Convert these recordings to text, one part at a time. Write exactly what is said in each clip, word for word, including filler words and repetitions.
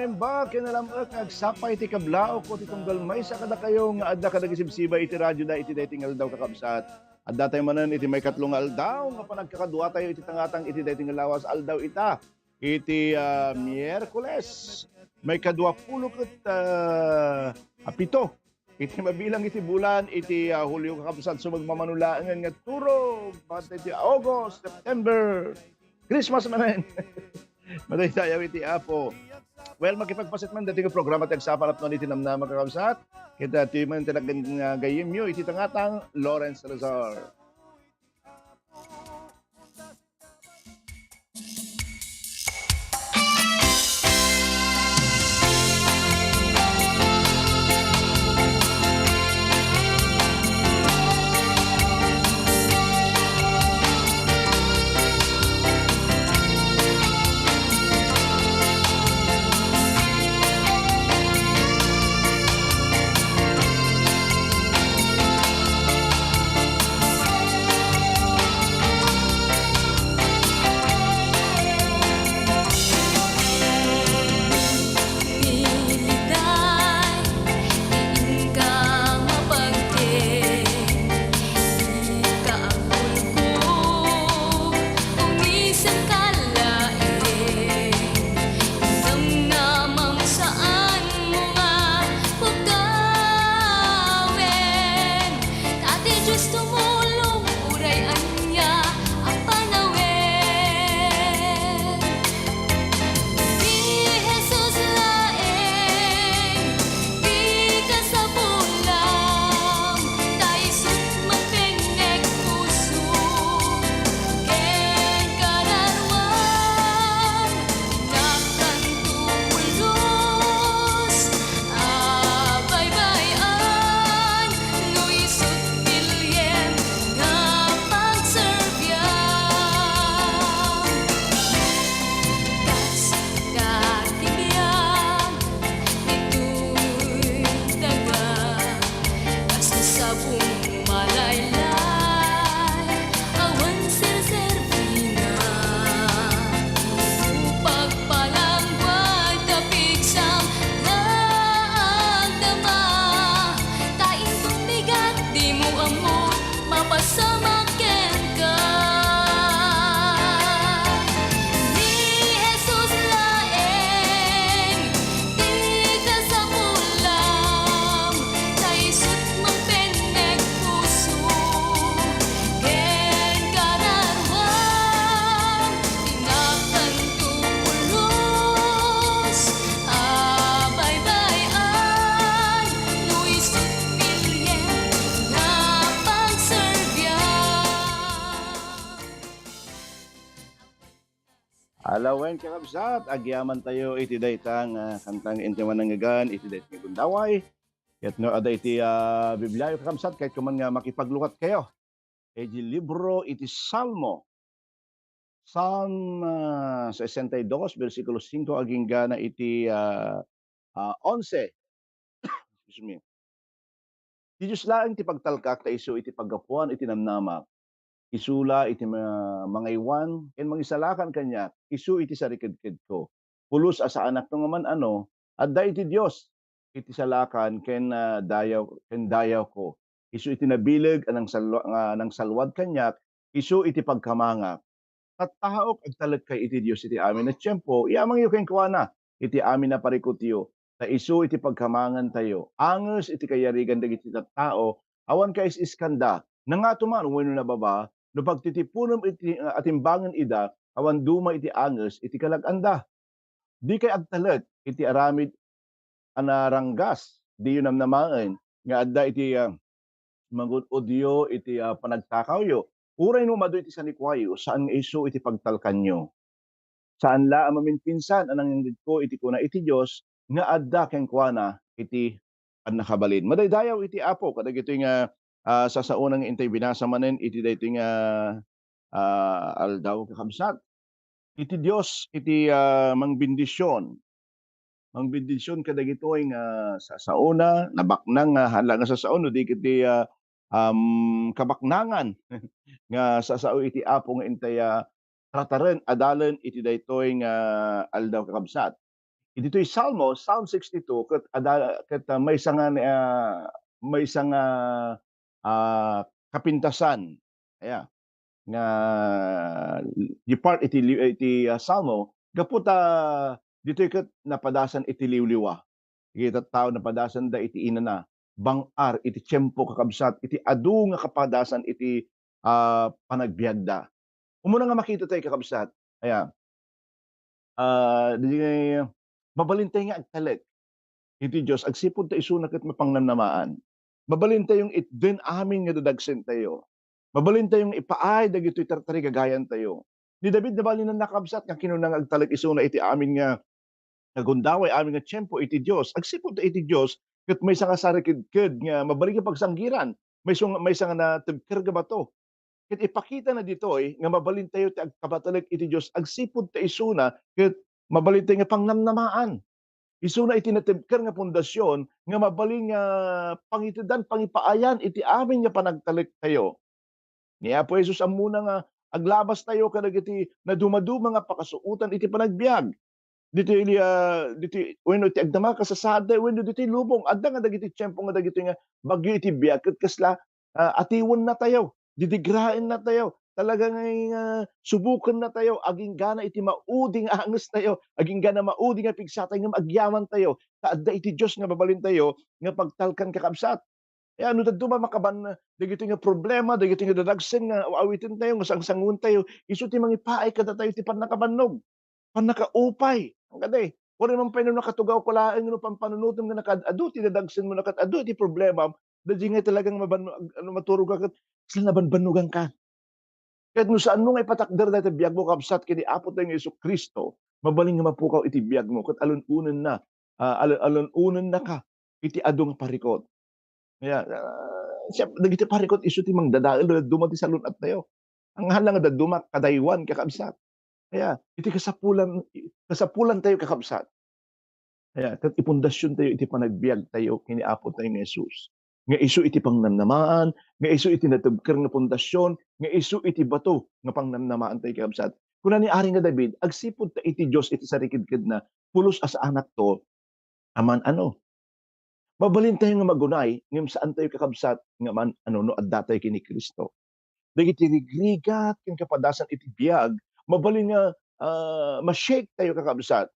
Imba ken nalam-ek nga agsapa iti kablaok iti tunggal maysa kadakayo nga adda kadagiti sibsibay iti radioda iti daytoy nga aldaw, kakabsat. Adda tayo manen iti maikatlo nga aldaw nga panagkakadua tayo iti tangatang iti daytoy nga lawas aldaw ita, iti, ah, Miyerkules, maikadua pulo ket, ah, a pito iti mabilang iti bulan iti, ah, Hulio, kakabsat, sumagmamano laengen nga turog, pati iti August, September, Christmas manen. Madaydayaw iti Apo. Well, makipagpaset man dati nga programa ti Agsapa Napno iti Namnama, kakabsat. Kita ti man ti nag-, nga gayyemyo iti tangatang Lawrence Salazar. Ati Diyos tumulong, uray ania a panawen. Ni Jesus laeng ti kasapulam, ta isut' mangpengngeg puso ken kararuam. Nakanto pulos a baybay-an no isut' piliem nga pagserbiam. Kas kakibiam, ditoy daga, kas sabong malaylay, awan serserbina. Pagpalangguad ta pigsam la agdama, ta inton bigat dimo ammo, mapasamak kenka. Ni Jesus laeng ti kasapulam, ta isut' mangpengngeg puso ken kararuam. Ti nakanto pulos a baybay-an no isut' piliem nga pagserbiam. Alawen, kakabsat, agyaman tayo iti dayta nga kanta nga inti manangngegan iti dayta nga gundaway. Ket no adda iti, ah, Bibliayo, kakabsat, kayatko man nga makipaglukat kayo iti libro iti Salmo. Psalm, ah, sesenta y dos, bersikulo singko, agingga na iti, ah, ah, onse. Excuse me. Ti Dios laeng ti pagtalkak, ta isu iti paggapuan iti namnamak. Isu la iti ma-, mangaywan ken mangisalakan kaniak, isu iti sarikedkedko. Pulos a saanakto nga man-ano, adda iti Dios iti salakan ken, ah, dayaw, ken dayawko. Isu iti nabileg a nangsalwa-, nga nangsalwad kaniak, isu iti pagkamangak. Tattaok, agtalekkay iti Dios iti amin a tiempo, yamangyo kenkuana iti amin a parikutyo, ta isu iti pagkamangantayo. Anges iti kayarigan dagiti tattao, awan kais-iskanda, nangato man wenno nababa, no pagtitipunem iti, ah, atimbangen ida, awan duma iti anges iti kalag-anda. Dikay agtalek iti aramid a naranggas, diyo namnamaen nga adda iti, ah, mangun-odyo iti, ah, panagtakawyo. Uray no umadu iti sanikuayo, saan nga isu iti pagtalkanyo. Saan la a maminpinsan a nangyangdetko iti kuna iti Dios nga adda kenkuana iti pannakabalin. Madaydayaw iti Apo kadagitoy nga, ah, sasaona nga intay binasa manen iti daytoy nga, ah, aldaw, kakabsat. Iti Dios iti, ah, mangbendision. Mangbendision kadagitoy nga sasaona, nabaknang nga hala nga sasaon, no di ket ti, ah, um, kabaknangan nga sasao iti Apo nga intay, ah, trataren, adalen iti daytoy nga aldaw, kakabsat. Ditoy Salmo, Psalm sixty-two, ket ada, ket, ah, maysa nga, ah, maysa nga, ah, kapintasan. Aya, nga di part iti li-, iti, ah, Salmo, gapu ta ditoy ket napadasan iti liwliwa. Iti tattao napadasanda iti inana, bang-ar iti tiempo, kakabsat, iti adu nga kapadasan iti, ah, panagbiagda. Umuna nga makita tayo, kakabsat, aya, ah, di, mabalin tayo nga agtalek iti Dios agsipud ta isuna ket mapannamnamaan. Mabalin tayong itden amin nga dadagsen tayo. Mabalin tayong ipaay dagitoy tartarigagayan tayo. Ni David, nabalinan na, kabsat, nga kinuna nga agtalek isuna iti amin nga nga gundaway amin nga tiempo iti Dios. Agsipud ta iti Dios, ket maysa nga sarikidked nga mabalin nga pagsanggiran, maysa nga, maysa nga natebker nga bato. Ket ipakita na ditoy nga mabalin tayo ti agkabatalek iti Dios agsipud ta isuna, ket mabalin tayo nga pangnamnamaan. Isuna iti natebker nga pundasyon nga mabalin nga pangitedan, pangipaayan iti amin nga panagtalek tayo. Ni Apo Jesus ammona nga aglabas tayo kadagiti nadumaduma nga pakasuotan iti panagbiag. Ditoy, ah, ditoy, wenno iti agdama kasasaad tayo, wenno ditoy lubong. Adda nga dagiti tiempo nga dagitoy nga bagyo iti biag ket kasla, ah, atiwenna tayo, didigraenna tayo, talaga nga, nga subokenna tayo, aginggana iti maudi nga anges tayo, aginggana maudi nga pigsa tayo, ngem agyaman tayo, ta adda iti Dios nga mabalin tayo nga pagtalkan, kakabsat. Aya, no dadduma makaban dagitoy nga problema, dagitoy nga dadagsen nga aw-awiten tayo, nga sangsangoen tayo, isu ti mangipaay kadatayo ti pannakabannog, pannakaupay. Ang kadi, uray man pay no nakatugawka laeng no pampanunotem nga nakaad-adu ti dadagsenmo, nakaad-adu ti problemam, daydi nga talagang mabanno-, ag-, ano, maturoka ket kasla nabanbannoganka. Ket no saanmo nga ipatakder dayta biagmo, kabsat, ken ni Apo tayo nga Jesu-Cristo, mabalin nga mapukaw iti biagmo ket alun-onenna, ah, alun-, alun-onennaka iti adu nga parikut. Kaya, ah, siya, dagiti parikut isu ti mangdadael, dadduma ti salun-at tayo. Ang hala nga dadduma, kadaywan, kakabsat. Kaya, iti kasapulan, kasapulan tayo, kakabsat. Kaya, ket ipundasyon tayo iti panagbiag tayo ken ni Apo tayo nga Jesus. Nga isu iti pangnamnamaan, nga isu iti natebker nga pundasyon, nga isu iti bato nga pangnamnamaan tayo, kakabsat. Kuna ni Ari nga David, agsipud ta iti Dios iti sarikidkedna, pulos a saanakto, aman ano. Mabalin tayo nga magunay, ngem saan tayo, kakabsat, nga man ano no adda tayo ken ni Cristo. Dagiti rigrigat ken kapadasan iti biag, mabalin nga, ah, ma-shake tayo, kakabsat.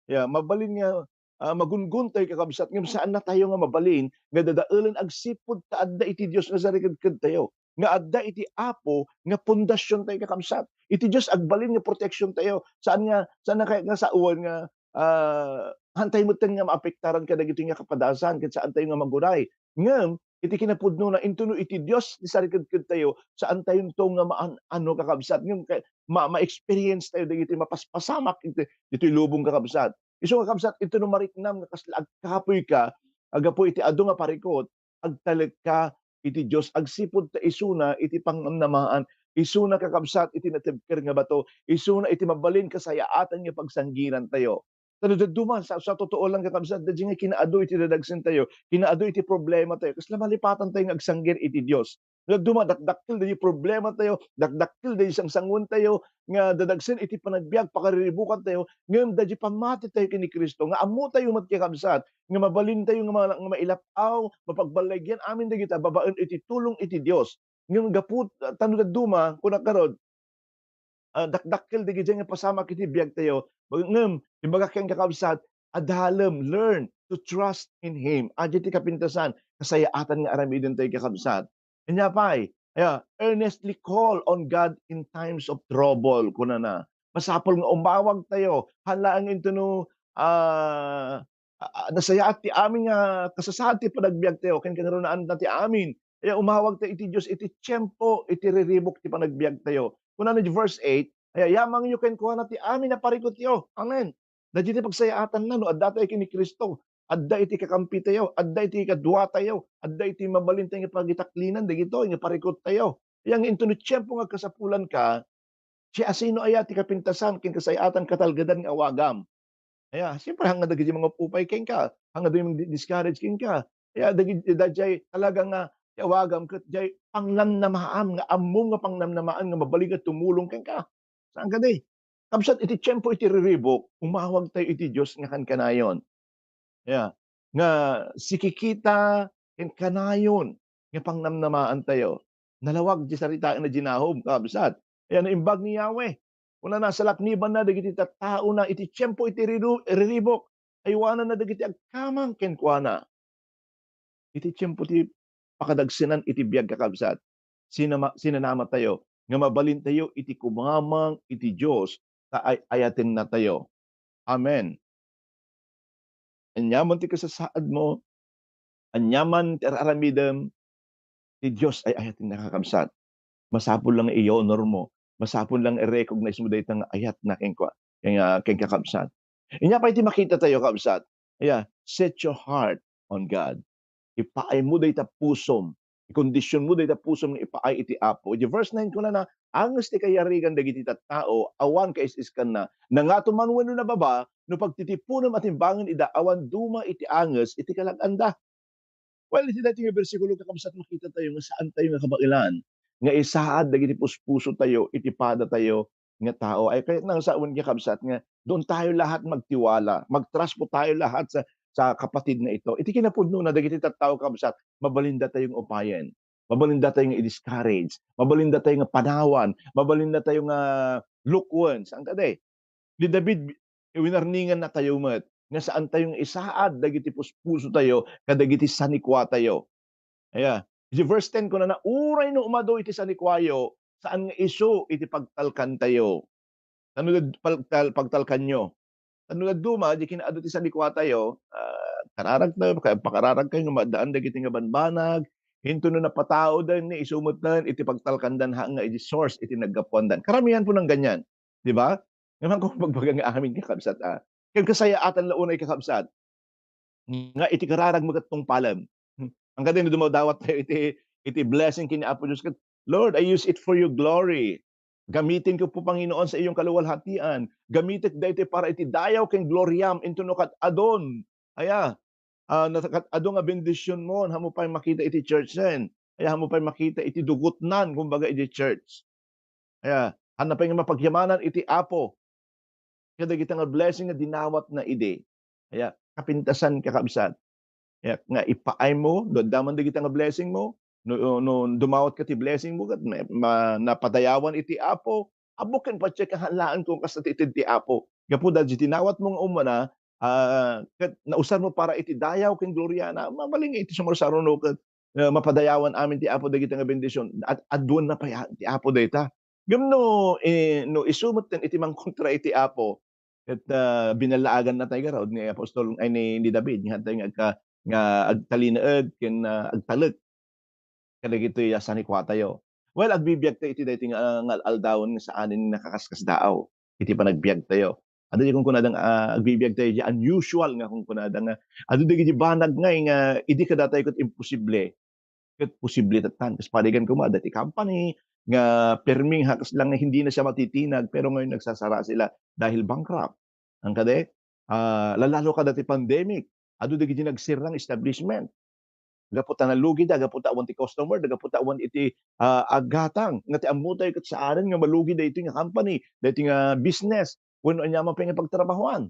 Ya, mabalin nga, ah, magungon tayo, kakabsat, ngem saanna tayo nga mabalin nga dadaelen agsipud ta adda iti Dios nga sarikidked tayo, nga adda iti Apo nga pundasyon tayo, kakabsat. Iti Dios agbalin nga proteksyon tayo. Saan nga, saan nga kaya nga sawen nga, ah, han tayo metten nga maapektaran kadagitoy nga kapadasan ket saan tayo nga magunay. Ngem iti kinapudnona, intono iti Dios ti sarikidked tayo, saan tayo nto nga maan-, ano, kakabsat, ngem kay ma-, ma-experience tayo dagiti mapaspasamak iti, ditoy lubong, kakabsat. Isu, kakabsat, intono mariknam nga kasla agkapoyka, agapu iti adu nga parikut, agtalekka iti Dios agsipud ta isuna iti pangnamnamaan, isuna, kakabsat, iti natebker nga bato, isuna iti mabalin kasayaatan nga pagsanggiran tayo. Ta no dadduma, sa, sa totoo lang, kakabsat, daydi nga kinaadu iti dadagsen tayo, kinaadu iti problema tayo, kasla malipatan tayo nga agsanggir iti Dios. No dadduma, dakdakkel daydi problema tayo, dakdakkel daydi sangsangoen tayo, nga dadagsen iti panagbiag, pakariribukan tayo, ngem daydi pammati tayo ken ni Cristo, nga ammo tayo met, kakabsat, nga mabalin tayo nga ma-, nga mailap-aw, mapagbalaygen amin dagita babaen iti tulong iti Dios. Ngem gapu, ta no dadduma, kuna karod, ah, dakdakkel dagiti nga pasamak iti biag tayo. Ngem, imbagak ken kakabsat, adalem, learn to trust in Him. Adi ti kapintasan, kasayaatan nga aramiden tayo, kakabsat. Ania pay, aya, earnestly call on God in times of trouble, kunana. Masapul nga umawag tayo, han laeng intono, ah, ah, nasayaat ti amin nga kasasaad ti panagbiag tayo, ken kanarunaanna ti amin. Aya, umawag tayo iti Dios iti tiempo, iti riribuk ti panagbiag tayo. Kuna ni verse eight, aya, yamangyo kenkuana ti amin a parikutyo. Amen. Daydi ti pagsayaatanna no adda tayo ken ni Cristo. Adda iti kakampi tayo, adda iti kadua tayo, adda iti mabalin tayo nga pagitaklinan dagitoy nga parikut tayo. Aya nga intono tiempo nga agkasapulanka, siasino aya ti kapintasan ken kasayaatan, katalgedan nga awagam? Aya, siyempre, hangga dagiti mangupupay kenka, hangga dagiti mangdi-, discourage kenka. Aya, dagiti, daydiay talaga nga ti awagam ket diay pangnamnamaam nga ammom nga pangnamnamaan nga mabalin nga tumulong kenka. Saan kadi? Kabsat, iti tiempo iti riribuk, umawag tayo iti Dios nga kankanayon. Ya, nga sikikita ken kanayon nga pangnamnamaantayo. Nalawag ti saritaen a dinahom, kabsat. Ayan, naimbag ni Yahweh. Kunana, salaknibanna dagiti tattaona iti tiempo iti riru-, riribuk, aywananna dagiti agkamang kenkuana. Iti tiempo ti pakadagsenan iti biag, kakabsat, sinama-, sinanamatayo nga mabalintayo iti kumamang iti Dios ta ay-ayatennatayo. Amen. Aniaman ti kasasaadmo, aniaman ti ar-aramidem, ti Dios ay-ayatenna, kakabsat. Masapul lang nga i-honor mo, masapul lang nga i-recognize mo dayta nga ayatna kenka, ken, ah, ken kakabsat. Inya pay ti makitatayo, kabsat. Aya, set your heart on God. Ipaaymo dayta pusom, ikondisionmo dayta pusom nga ipaay iti Apo. Iti verse nine kunana, anges ti kayarigan dagiti tattao, awan kais-iskanna. Nangato man wenno nababa, no pagtitipunem a timbangen ida, awan duma iti anges iti kalag-anda. Well, iti daytoy nga bersikulo, kakabsat, makitatayo nga saantayo nga kabaelan nga isaad dagiti puspusotayo iti padatayo nga tao. Ay, kayatna nga sawen, kakabsat, nga doon tayo lahat magtiwala, mag-trust po tayo lahat sa, sa kapatid na ito. Iti kinapudnona, dagiti tattao, kabsat, mabalindatayo nga upayen. Mabalindatayo nga i-discourage. Mabalindatayo nga panawan. Mabalindatayo nga lukwen. Saan kadi? Ni David, winarningannatayo met nga saantayo nga isaad dagiti puspusotayo kadagiti sanikuatayo. Aya, iti verse ten kunana, "Uray no umadu iti sanikuayo, saan nga isu iti pagtalkantayo." Tano dad-, pagtal-, pagtalkanyo. Tano dadduma, di kinaadu ti sanikuatayo, ah, kararagtayo, paka-, pakararagkayo nga maaddaan dagiti nga banbanag, hinto no napataoden, ni isu metten iti pagtalkandan, ha, nga iti source iti naggapuandan. Karamihan po nang ganyan, di ba? Nga man kung pagbaga nga amin, kakabsat, ah. Ken kasayaatan la unay, kakabsat, nga iti kararag mo ket tungpalem. Hmm. Ang kadin, dumadawat tayo iti, iti blessing ken Apo Dios ket, "Lord, I use it for your glory. Gamitin ko po, Panginoon, sa iyong kaluwalhatian. Gamitek daytoy para iti dayaw ken gloriam, intono kad-adun." Aya, ah, natakat-adu nga bendision mo, haanmo pay makita iti church-en. Aya, haanmo pay makita iti dugotnan, kumbaga, iti church. Aya, haanna pay nga mapagyamanan iti Apo kadagita nga blessing nga dinawatna idi. Aya, kapintasan, kakabsat. Aya, nga ipaay mo, no adda man dagita nga blessing mo, no, no dumawat ka ti blessing mo, ket ma-, ma-, napadayawan iti Apo, abuken patse kahan laeng kung kasta ti ited ti Apo. Gapu dagiti dinawat mo nga umuna, ah, ket nausar mo para iti dayaw ken gloriana, mabalin nga iti sumarsaruno ket, ah, mapadayawan amin ti Apo dagita nga bendision. Ad-, aduen na pay a-, ti Apo dayta. Ngem no, eh, no isu metten iti mangkontra iti Apo, ket, ah, binallaaganna tayo garud ni apostol, ay, ni, ni David, nga hantay nga agka-, nga agtalinaed ken, ah, agtalek kadagitoy a sanikuatayo. Well, agbibiag tayo iti daytoy nga, ah, nga al-aldawen nga saanen nga nakaskasdaaw iti panagbiag tayo. Adu di kunkunada nga, ah, agbibiag tayo di unusual nga kunkunada nga, adu dagiti banag ngay nga idi kadatayo ket imposible, ket posible tattan. Kas parigan koma, dati company nga perming ha, kasla nga hindi na siya matitinag, pero ngayon nagsasara sila dahil bankrupt. Ang kadi, ah, lalalo kada ti pandemic, adu dagiti nagsirrang establishment. Gapu ta nalugida, gapu ta awan ti customer, gapu ta awan iti, ah, aggatang. Nga ti ammo tayo ket saanen nga malugi daytoy nga company, daytoy nga business, wenno aniaman pay nga pagtrabahoan.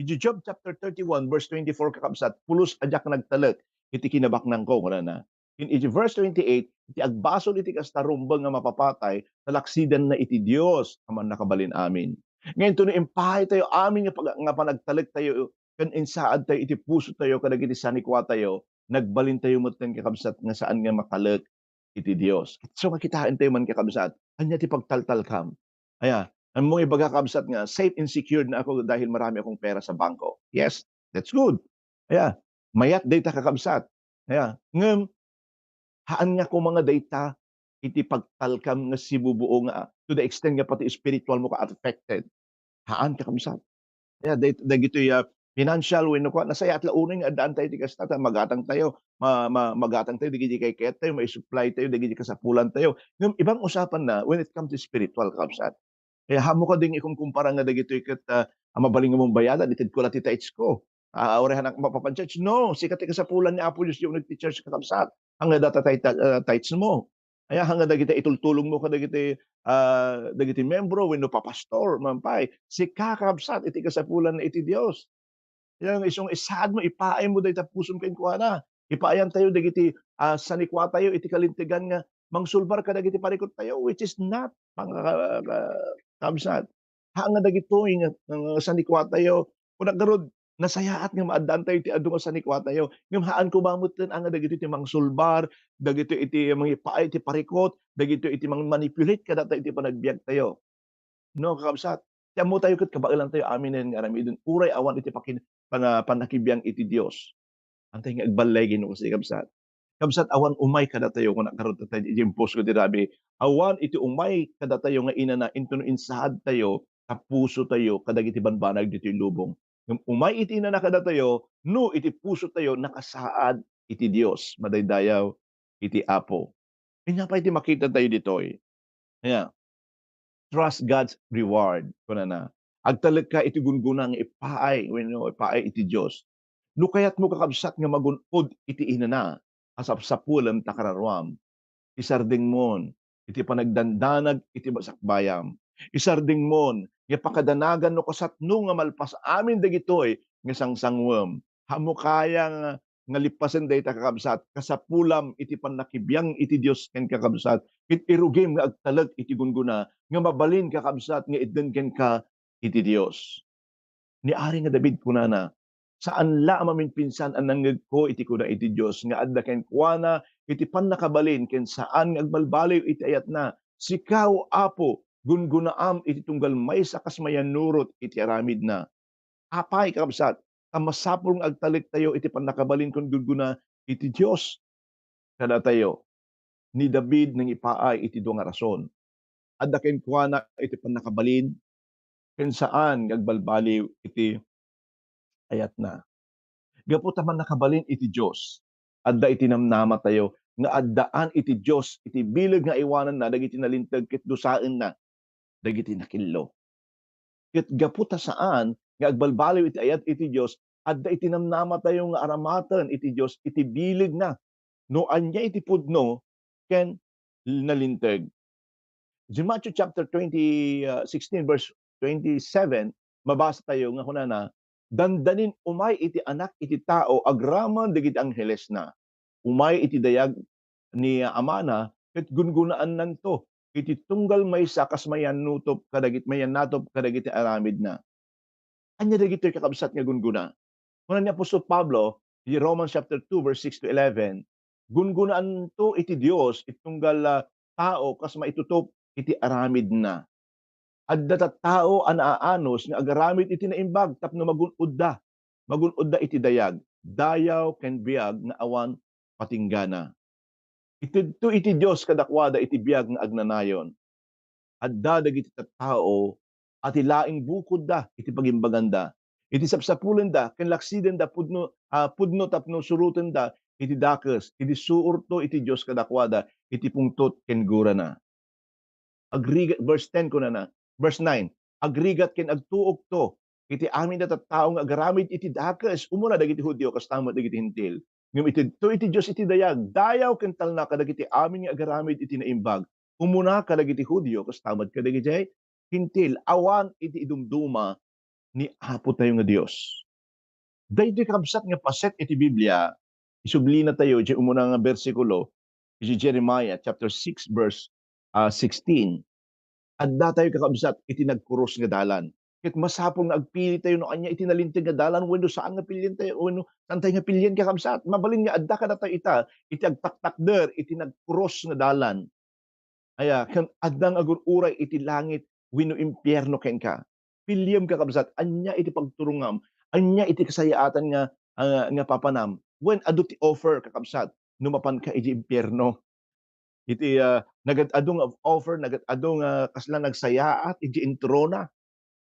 Iti Job chapter thirty-one, verse twenty-four, kakabsat, "Pulos a diak nagtalek iti kinabaknangko," kunana. Ken iti verse twenty-eight, "Iti agbasol iti kasta rumbeng nga mapapatay, talaksidanna iti Dios a Mannakabalin-amin." Ngayon, no impaay tayo amin nga pag-, nga panagtalek tayo ken insaad tayo iti puso tayo kadagiti sanikuatayo, nagbalin tayo metten, kakabsat, nga saan nga matalek iti Dios. So, nga kitaen tayo man, kakabsat, ania ti pagtaltalkam? Aya, ammo nga ibaga, kabsat, nga, "Safe and secured na ako dahil marami akong pera sa bangko." Yes, that's good. Aya, mayat dayta, kakabsat. Aya, ngem, haan nga koma nga dayta iti pagtalkam nga sibubuo nga, to the extent nga pati spiritual mo ka affected. Haan, kakabsat. Kaya day-, dagitoy, ah, financial, wenno kua, nasayaat la unay nga addaan tayo ti kasta, ta magatang tayo, ma-, ma-, magatang tayo dagiti kaykayat tayo, maisupply tayo dagiti kasapulan tayo. Ngem ibang usapan na when it comes to spiritual, kabsat. Kaya haanmo kadi nga ikumkumpara nga dagitoy ket, ah, a mabalin nga mong bayadan, itedko la ti tithes ko. Ah, uray hanak mapapan-church. No, sika ti kasapulan ni Apo Dios, di uneg ti church, kakabsat. Ang data ti-, ah, tithes mo. Aya nga dagiti itultulongmo kadagiti, ah, dagiti membro wenno papastor man pay, sika, kakabsat, iti kasapulanna iti Dios. Aya nga isu nga isaadmo, ipaaymo dayta pusom kenkuana. Ipaayantayo dagiti, ah, sanikuatayo iti kalintegan nga mangsulbar kadagiti parikottayo, which is not, mga ka-, ka-, kabsat. Haan nga dagitoy nga, nga sanikuatayo, kunak garud, nasayaat nga maaddaantayo iti adu nga sanikuatayo. Ngem haan koma metten nga dagitoy ti mangsulbar, dagitoy iti mangipaay iti parikot, dagitoy iti mangmanipulate kadatayo iti panagbiagtayo. No, kakabsat, ti ammotayo ket kabaelantayo aminen nga aramiden, uray awan iti pakin-, pana-, pannakibiang iti Dios. Antay nga agballeg no kasi, kabsat. Kabsat, awan umay kadatayo, kunak garud, tay, iti impostko ti rabii. Awan iti umay kadatayo nga inana, intono insaadtayo, ta pusotayo kadagiti banbanag ditoy lubong. Ngem umay iti inana kadatayo, no iti pusotayo nakasaad iti Dios, madaydayaw iti Apo. Ania pay ti makitatayo ditoy? Ania? Trust God's reward, kunana. Agtalekka iti gungguna nga ipaay, wenno ipaay iti Dios. No kayatmo, kakabsat, nga magun-od iti inana a sapsapulem ta kararuam, isardengmon iti panagdandanag iti masakbayam. Isardengmon nga pakadanagan no kasatno nga malpas amin dagitoy nga sangsanguem. Ammo kaya nga, nga lippasen dayta, kakabsat, kasapulam iti pannakibiang iti Dios ken, kakabsat, ket irugim nga agtalek iti gungguna nga mabalin, kakabsat, nga itden kenka iti Dios. Ni Ari nga David kunana, "Saan la a maminpinsan a nangngegko iti kuna iti Dios nga adda kenkuana iti pannakabalin ken saan nga agbalbaliw iti ayatna. Sika, O Apo, gungunaam iti tunggal maysa kas mayannurot iti aramidna." Apay, kakabsat, ta masapul nga agtalektayo iti pannakabalin ken gungguna iti Dios kadatayo. Ni David nangipaay iti dua nga rason. Adda kenkuana iti pannakabalin ken saan nga agbalbaliw iti ayatna. Gapu ta mannakabalin iti Dios, adda iti namnamatayo nga addaan iti Dios iti bileg nga aywananna dagiti nalinteg ket dusaenna dagiti nakillo. Ket gapu ta saan nga agbalbaliw iti ayat iti Dios, adda iti namnamatayo nga aramaten iti Dios iti bilegna no ania iti pudno ken nalinteg. Iti Matthew chapter twenty, uh, sixteen, verse twenty-seven, mabasa tayo nga kunana, "Dandanin umay iti Anak iti Tao agraman dagiti anghelesna. Umay iti dayag ni Amana, ket gungunaannanto iti tunggal maysa kas mayannutop kadagit-, mayannatop kadagiti aramidna." Ania dagitoy, kakabsat, nga gungguna? Kuna ni apostol Pablo, iti Romans chapter two, verse six to eleven, "Gungunaanto iti Dios iti tunggal, ah, tao kas maitutop iti aramidna." Adda tattao a naaanus nga agaramid iti naimbag tapno magun-odda. Magun-odda iti dayag, dayaw ken biag nga awan patinggana. Itedto iti Dios kadakuada iti biag nga agnanayon. Adda dagiti tattao a ti laing bukodda iti pagimbaganda, iti sapsapulenda ken laksidenda pudno, ah, pudno tapno surotenda iti dakes, idi suurto iti Dios kadakuada iti pungtot ken gurana. Agrigat, verse ten kunana, verse nine, "Agrigat ken agtuokto iti amin a tattao nga agaramid iti dakes, umuna dagiti Judio, kasta met dagiti Hentil. Ngem itedto iti Dios iti dayag, dayaw ken talna kadagiti amin nga agaramid iti naimbag, umuna kadagiti Judio, kasta met kadagiti Hentil. Awan iti idumduma ni Apo tayo nga Dios." Daytoy, kakabsat, nga paset iti Biblia, isublina tayo iti umuna nga bersikulo, iti Jeremiah chapter six, verse, ah, sixteen. Adda tayo, kakabsat, iti nagkurus nga dalan. Ket masapul nga agpili tayo no ania iti nalinteg nga dalan wenno saan nga pilien tayo, wenno saan tayo nga pilien, kakabsat. Mabalin nga adda kadatayo ita iti agtaktakder iti nagkurus nga dalan. Aya, ken adda nga agur-uray iti langit wenno impierno kenka. Piliem, kakabsat, ania iti pagturongam, ania iti kasayaatan nga, ah, nga papanam. Wen, adu ti offer, kakabsat, no mapanka iti impierno. Iti, ah, nagad-adu nga offer, nagad-adu nga kasla nagsayaat iti introna.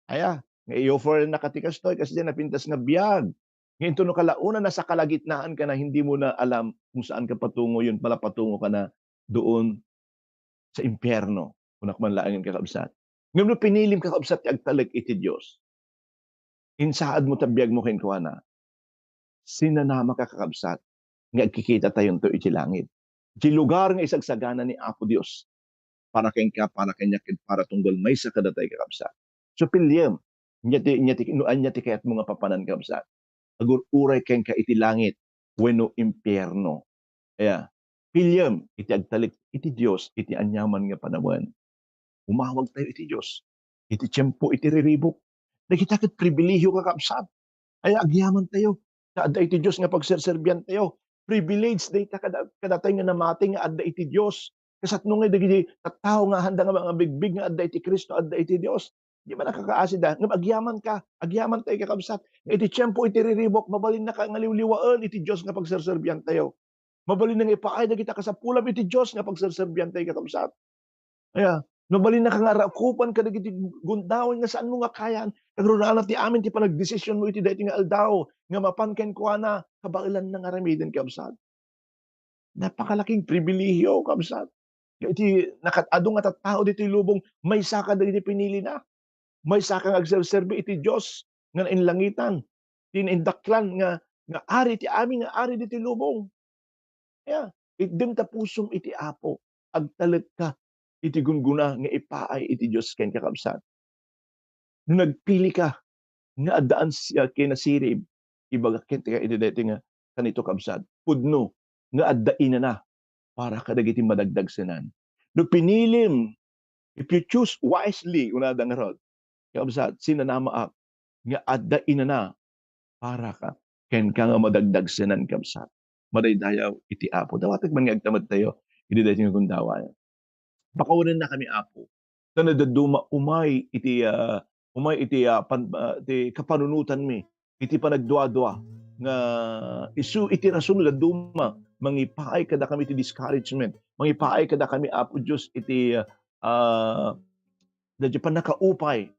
Aya, nga i-offer na kati kastoy, kasdiay napintas nga biag. Nga intono kalaunana sa kalagitnaan ka na, hindi mo na alam kung saan ka patungo, yun pala patungo ka na doon sa impyerno. Kunak man laengen, kakabsat. Ngem no pinilim, kakabsat, ti agtalek iti Dios, insaad mo ta biag mo kenkuana, sinanamaka, kakabsat, nga agkikita tayonto iti langit. Ti lugar nga isagsagana ni Apo Dios para kenka, para kaniak, ket para tunggal maysa kadatayo, kakabsat. So, piliem. Ania ti, ania ti, no ania ti kayatmo nga papanan, kakabsat. Agur-uray kenka iti langit wenno impierno. Aya, piliem iti agtalek iti Dios iti aniaman nga panawen. Umawag tayo iti Dios iti tiempo iti riribuk. Dagita ket pribilehiyo, kakabsat. Ay, agyaman tayo ta adda iti Dios nga pagserserbian tayo. Privilege dayta kada, kadatayo nga namati nga adda iti Dios. Kasatno nga dagiti tattao nga handa nga mangabigbig nga adda iti Cristo, adda iti Dios. Di ba nakakaasi da? Ngem agyaman ka, agyaman tayo, kakabsat. Nga iti tiempo iti riribuk, mabalinna ka nga liwliwaen iti Dios nga pagserserbian tayo. Mabalinna nga ipaay dagita kasapulam iti Dios nga pagserserbian tayo, kakabsat. Aya, mabalinna ka nga rakupan kadagiti gundaway nga saanmo nga kayan. Agraman ti amin ti panagdesisionmo iti daytoy nga aldaw nga mapan kenkuana, kabaelanna nga aramiden, kabsat. Napakalaking pribilehiyo, kabsat. Iti nakat-, adu nga tattao ditoy lubong, maysa kadagiti pinilina. Maysa ka nga agserserbi iti Dios nga nainlangitan, ti naindaklan nga, nga ari ti amin nga ari ditoy lubong. Aya, itdem ta pusom iti Apo, agtalekka iti gunggona nga ipaay iti Dios kenka, kabsat. No nagpili ka nga addaan si-, a, kinasirib, ibagak kenka iti daytoy nga kanito, kabsat, pudno nga adda inana para kadagiti madagdagsenan. No pinilim, if you choose wisely, kunada ngarud, kakabsat, sinanamaak nga adda inana para ka, kenka nga madagdagsenan, kabsat. Madaydayaw iti Apo. Dawatek man nga agtamedtayo iti daytoy nga gundaway. Pakawanennakami, Apo. Ta no dadduma umay iti, ah, umay iti, ah, pan-, ah, ti kapanunotanmi, iti panagduadua nga isu iti rason no dadduma mangipaay kadakami iti discouragement, mangipaay kadakami, Apo Dios, iti, ah, daydi pannakaupay.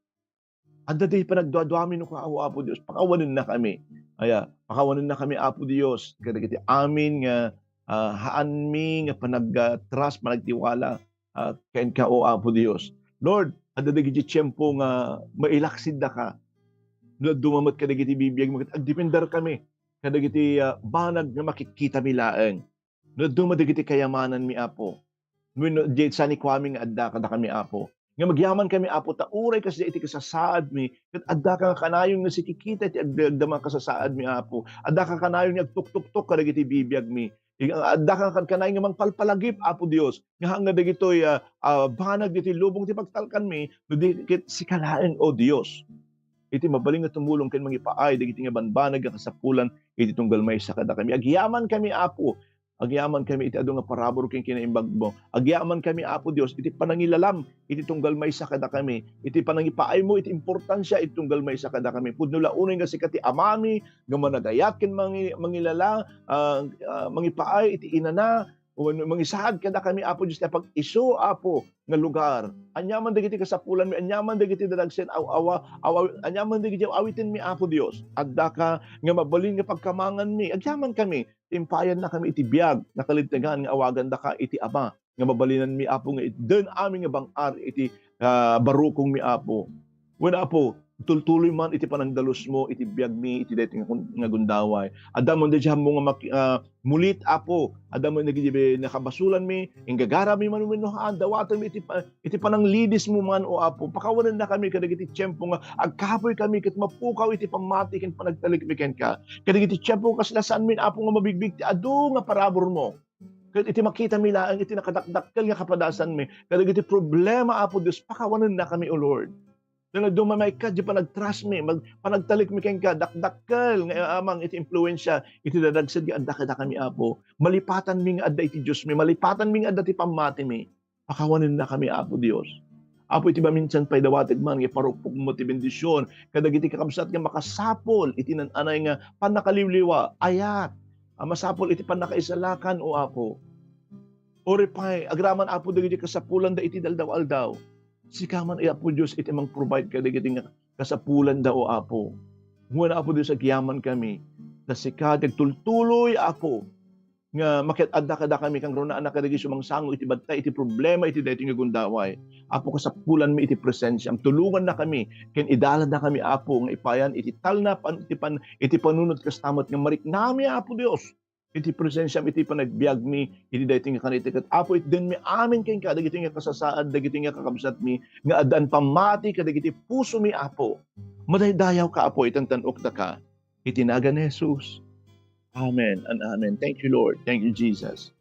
Adda ti panagduaduami no kua, O Apo Dios, pakawanennakami. Aya, pakawanennakami, Apo Dios, kadagiti amin nga, ah, haanmi nga panag-, ah, trust, panagtiwala, ah, kenka, O Apo Dios. Lord, adda dagiti tiempo nga mailaksid daka. No dadduma met kadagiti bibiag, agdepender kami kadagiti, ah, banag nga makikita mi laeng. No dadduma dagiti kayamananmi, Apo. Wenno di sanikuami nga adda kadakami, Apo. Nga agyaman kami, Apo, ta uray kasdi iti kasasaadmi, ket addaka nga kanayon nga sikikita iti agdagdama kasasaadmi, Apo. Addaka kanayon nga agtuktuktok kadagiti bibiagmi. Ig-, addaka nga kanayon nga mangpalpalagip, Apo Dios, nga hangga dagitoy, ah, ah, banag ditoy lubong ti pagtalkanmi, no di ket sika laeng, O Dios. Iti mabalin nga tumulong ken mangipaay dagiti nga banbanag nga kasapulan iti tunggal maysa kadakami. Agyaman kami, Apo, Agyaman kami iti adu nga parabur ken kinaimbagmo. Agyaman kami, Apo Dios, iti panangilalam iti tunggal maysa kadakami, iti panangipaaymo iti importansia iti tunggal maysa kadakami. Pudno la unay nga sika ti amami nga managayat ken mangi-, mangilala, ah, ah, mangipaay iti inana, wenno mangisaad kadakami, Apo Dios, ti pag-isu, Apo, nga lugar. Aniaman dagiti kasapulanmi, aniaman dagiti dadagsen aw-, awa-, awa-, aniaman dagiti aw-, awitenmi, Apo Dios. Addaka nga mabalin nga pagkamanganmi. Agyaman kami, impayannakami iti biag, nakalintegan nga awagandaka iti Ama, nga mabalinanmi, Apo, nga itden amin nga bang-ar iti, ah, barukongmi, Apo. Wen, Apo, tultuloy man iti panangdalusmo iti biagmi, iti daytoy nga kun-, nga gundaway. Adda man daydi ammo nga maki-, ah, mulit, Apo. Adda man dagiti nakabasolanmi, inggagarami man wenno haan, dawatenmi iti pa-, iti pananglidismo man, O Apo. Pakawanennakami kadagiti tiempo nga agkapuy kami ket mapukaw iti pammati ken panagtalekmi kenka. Kadagiti tiempo kasla saanmin, Apo, nga mabigbig ti adu nga paraburmo. Ket iti makitami laeng iti nakadakdakkel nga kapadasanmi, kadagiti problema, Apo Dios, pakawanennakami, O Lord. Nga no dumamay ka, di panagtrustmi, mag-, panagtalekmi kenka, dakdakkel nga amang iti impluensia iti dadagsen nga adda kadakami, Apo. Malipatanmi nga adda iti Diosmi, malipatanmi nga adda ti pammatimi. Pakawanennakami, Apo Dios. Apo, iti maminsan pay dawatek man nga iparukpokmo ti bendision kadagiti kakabsat nga makasapul iti nan-anay nga pannakaliwliwa, ayat, a masapul iti pannakaisalakan, O Apo. Uray pay, agraman, Apo, dagiti kasapulanda iti aldaw-aldaw. Sika man, Apo Dios, iti mang-provide kadagiti nga kasapulanda, O Apo. Ngem, Apo Dios, agyaman kami ta sika ti agtultuloy, Apo, nga makiad-adda kadakami, kangrunaan kadagiti sumangsango iti badta iti problema iti daytoy nga gundaway. Apo, kasapulanmi iti presensiam. Tulongannakami ken idalannakami, Apo, nga ipayan iti talna, pan-, iti pan-, iti panunot kasta met nga mariknami, Apo Dios. iti presensiam, iti panagbiagmi, iti daytoy nga kanito ket, Apo, itdenmi amin kenka dagitoy nga kasasaad, dagitoy nga kakabsatmi, nga addaan pammati kadagiti pusomi, Apo. Madaydayawka, Apo, itan-tan-okdaka. Iti nagan ni Jesus. Amen and amen. Thank you, Lord. Thank you, Jesus.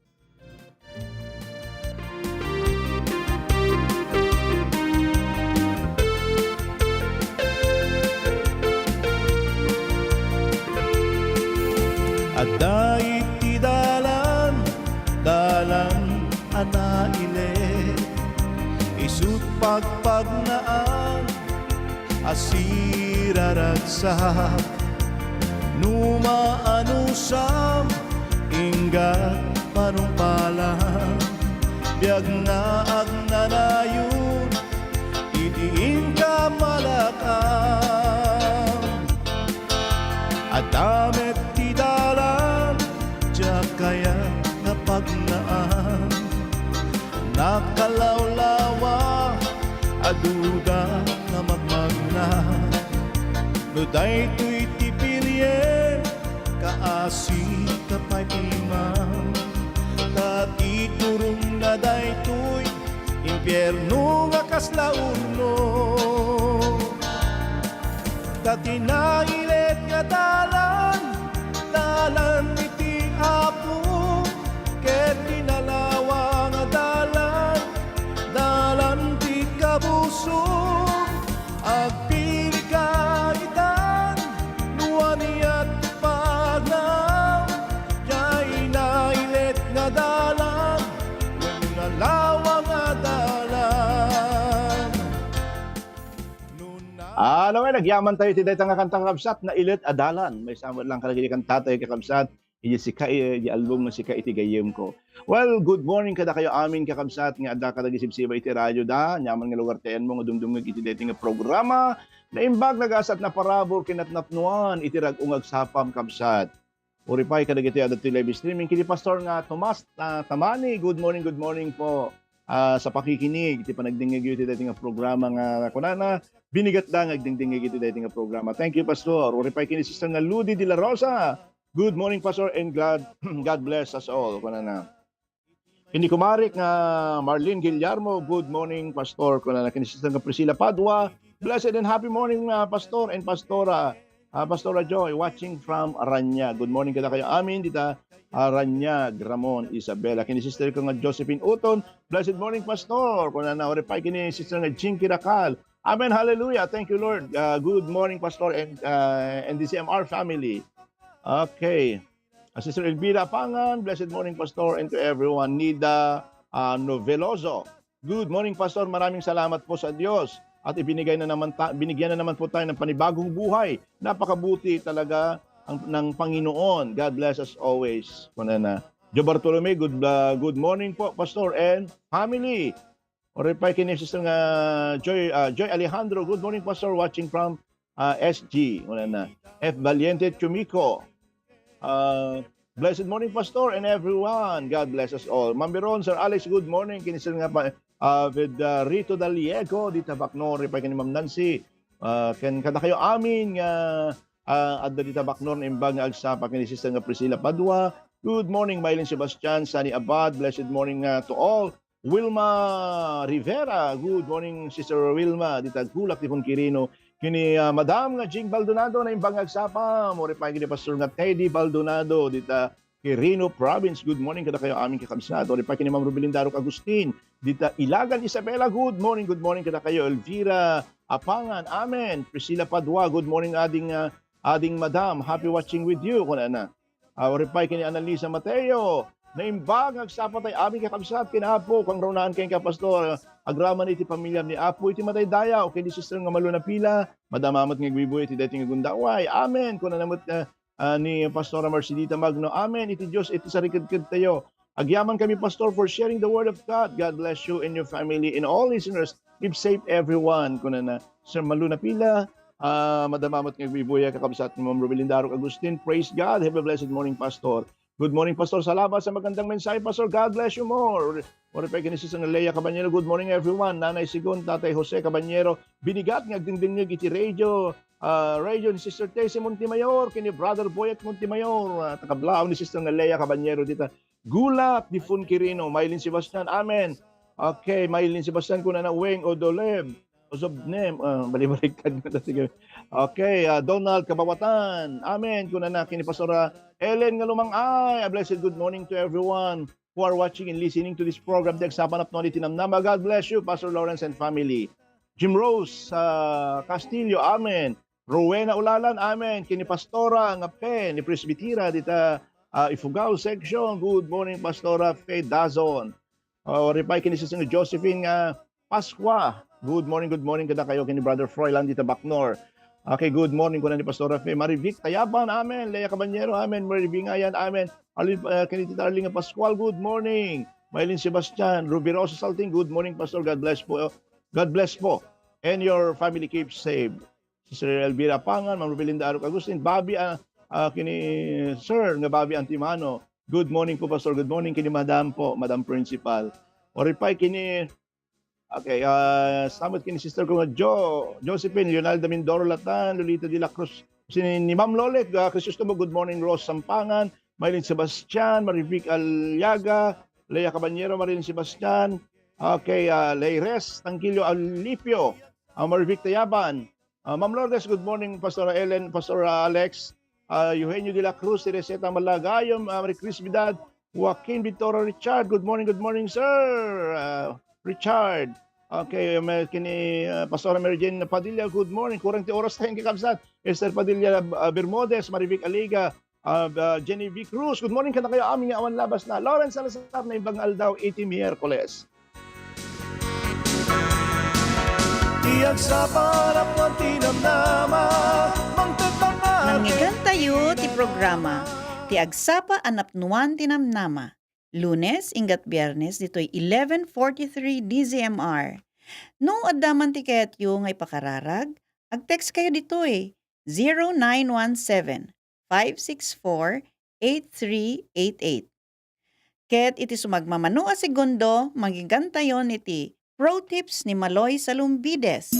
Adda iti dalan, dalan a nailet, isut' pagpagnaan a siraragsak. No maanusam, inggat panungpalam, biag nga agnanayon iti inka malakam. Adda met ti dalan, diak kayat nga pagnaan. Nakalawlawa a duda nga magmagna. No daytoy ti piriem, kaasi ka pay ti man. Ta ti turongna daytoy, impierno nga kasla urno. Ta ti nailet nga dalan, dalan iti Apo, ket ti nalawa nga dalan, dalan ti kabusor. Agpilika itan, no ania ti pagnaam, diay nailet nga dalan, wenno nalawa nga dalan. Ano nga, nagyaman tayo iti dayta nga kanta, kakabsat, Nailet a Dalan. Maysa met lang kadagiti kantatayo, kakabsat, iti sika, iti album nga Sika iti Gayyemko. Well, good morning kadakayo amin, kakabsat, nga adda kadagiti sibsiba iti radioda, ania man nga lugar ti ayanmo nga dumdumngeg iti daytoy nga programa. Naimbag, nagasat, naparabur, kinatnapnuan iti rag-o nga agsapam, kabsat. Uripay kadagiti adda ti live streaming. Ken ni Pastor nga Tomas, ah, Tamani, good morning, good morning po. Ah, sa pakikinig, iti panagdingngegyo iti daytoy nga programa nga kunana, binigatda nga agdingdingngeg iti daytoy nga programa. Thank you, Pastor. Uripay ken ni Sister nga Ludi de la Rosa. Good morning, Pastor, and God, God bless us all. Kunana. Ken ni kumarik nga Marlene Guillermo, "Good morning, Pastor." Kunana ken ni Sister nga Priscilla Padua, "Blessed and happy morning, ah, Pastor and Pastora. Ah, Pastora Joy, watching from Aranyag." Good morning kadakayo amin dita, Aranyag, Ramon, Isabela. Ken ni Sister ko nga Josephine Uton, "Blessed morning, Pastor." Kunana, uripay ken ni Sister nga Jinky Racal. Amen, hallelujah. Thank you, Lord. Ah, good morning, Pastor and, ah, and the C M R family. Okay. Ah, Sister Elvira Apangan, "Blessed morning, Pastor, and to everyone." Nida, ah, Noveloso, "Good morning, Pastor. Maraming salamat po sa Diyos at ibinigay na naman ta-, binigyan na naman po tayo ng panibagong buhay. Napakabuti talaga ang, ng Panginoon. God bless us always." Kunana. Joe Bartolome, "Good, ah, good morning po, Pastor and family." Uripay ken ni Sister nga Joy, ah, Joy Alejandro, "Good morning, Pastor. Watching from, ah, S G." Kunana. F Valiente Chumiko, ah, "Blessed morning, Pastor, and everyone. God bless us all." Ma'am Veron, Sir Alex, good morning. Ken ni Sister nga pa, ah, with, ah, Rito Daliego, dita Bacnor, uripay ken ni Ma'am Nancy. Ah, ken kadakayo amin nga, ah, adda dita Bacnor, naimbag nga agsapa ken ni Sister nga Priscilla Padua. Good morning, Mylene Sebastian, Sunny Abad. Blessed morning, ah, to all. Wilma Rivera, good morning, Sister Wilma, dita Gulak ti Quirino. Ken ni, ah, Madam nga Jing Baldonado, naimbag nga agsapa, uripay ken ni Pastor nga Teddy Baldonado, dita Quirino Province. Good morning kadakayo amin, kakabsat. Uripay ken ni Ma'am Rubilin Darok Agustin, dita Ilagan, Isabela. Good morning, good morning kadakayo, Elvira Apangan. Amen. Priscilla Padua, good morning, ading, ah, ading madam. Happy watching with you, kunana. Ah, uripay ken ni Annalisa Mateo. Naimbag nga agsapa tay amin, kakabsat, ken Apo, kangrunaan kenka, Pastor. Agraman iti pamiliam ni Apo iti madaydayaw, ken ni Sister nga Malu Napila, madama met nga agbuybuya iti daytoy nga gundaway. Amen. Kunana met, ah, ah, ni Pastora Marcelita Magno, "Amen iti Dios iti sarikedkedtayo." Agyamankami, Pastor, for sharing the word of God. God bless you and your family and all listeners. Keep safe, everyone. Kunana, Sir Malu Napila, ah, madama met nga agbuybuya, kakabsat ni Ma'am Rubilin Darok Agustin. Praise God. Have a blessed morning, Pastor. Good morning, Pastor. Salamat sa magandang mensahe, Pastor. God bless you more. Uripay ken ni Sister Lea Cabanyero. Good morning, everyone. Nanay Sigon, Tatay Jose Cabanyero. Binigat nga agdingdingngeg iti radio. ah, radio ni Sister Tessie Montemayor, ken ni Brother Boyet Montemayor, ah, ta kablaw ni Sister nga Lea Caballero dita Gulap, ni Fun Quirino, Maylin Sebastian, amen. Okay, Maylin Sebastian, kunana Weng Odolem, Ozobnem, ah, balibaliktad na, sige. Okay, ah, Donald Kabawatan, amen, kunana ken ni Pastora Ellen nga Lumang-ay. A blessed good morning to everyone who are watching and listening to this program, Ti Agsapa a Napnuan ti Namnama. God bless you, Pastor Lawrence and family. Jim Rose, ah, Castillo, amen. Rowena Ulalan, amen. Ken ni Pastora nga Fe, ni Presbitera dita, ah, Ifugao section. Good morning, Pastora Fe Dazon. Ah, reply ken ni Sister Josephine nga Pascua. Good morning, good morning kadakayo, ken ni Brother Froilan dita Bacnor. Okay, good morning, kuna ni Pastora Fe. Marivic Tayaban, amen. Lea Caballero, amen. Marivic Ngayan, amen. Arlene, ah, ken ni Tita Arlene nga Pascual, good morning. Maylin Sebastian, Rubirosa Salting, good morning, Pastor. God bless po. God bless po. And your family keep safe. Sister Elvira Pangan, Ma'am Rubelinda Arok Agustin, Bobby, ah, ah, kini Sir nga Bobby Antimano. Good morning po, Pastor. Good morning kini Madam po, Madam Principal. Oripay kini, okay, ah, samot kini sister ko nga Jo, Josephine, Leonardo Mindoro Latan, Lolita de la Cruz, si ni Ma'am Lolet, ah, Crisostomo, good morning, Rose Sampangan, Maylin Sebastian, Marivic Aliaga, Lea Caballero, Marilyn Sebastian, okay, ah, Leires, Tangkilio Alipio, ah, Marivic Tayaban, ah, Ma'am Lourdes, good morning, Pastor Ellen, Pastor Alex, ah, Eugenio de la Cruz, Teresita Malagayom, ah, Marie Crispidad, Joaquin Victoria Richard, good morning, good morning, sir. Ah, Richard. Okay, may kini, ah, Pastora Mary Jane Padilla, good morning. Kurang ti oras tayo, kakabsat. Esther Padilla, ah, Bermudez, Marivic Aliga, ah, ah, Jenny V Cruz. Good morning, kadakayo amin nga awan labasna. Lawrence Salazar, naimbag nga aldaw iti Miyerkules. Ti agsapa a napnuan ti namnama, mangted nga Nangngegentayo ti programa, Ti Agsapa a Napnuan ti Namnama. Lunes, inggat Biernes, ditoy eleven forty-three D Z M R. No adda man ti kayatyo nga ipakararag, ag-text kayo ditoy, zero nine one seven, five six four, eight three eight eight. Ket iti sumagmamano a segundo, manggegantayon iti Pro Tips ni Maloy Salumbides.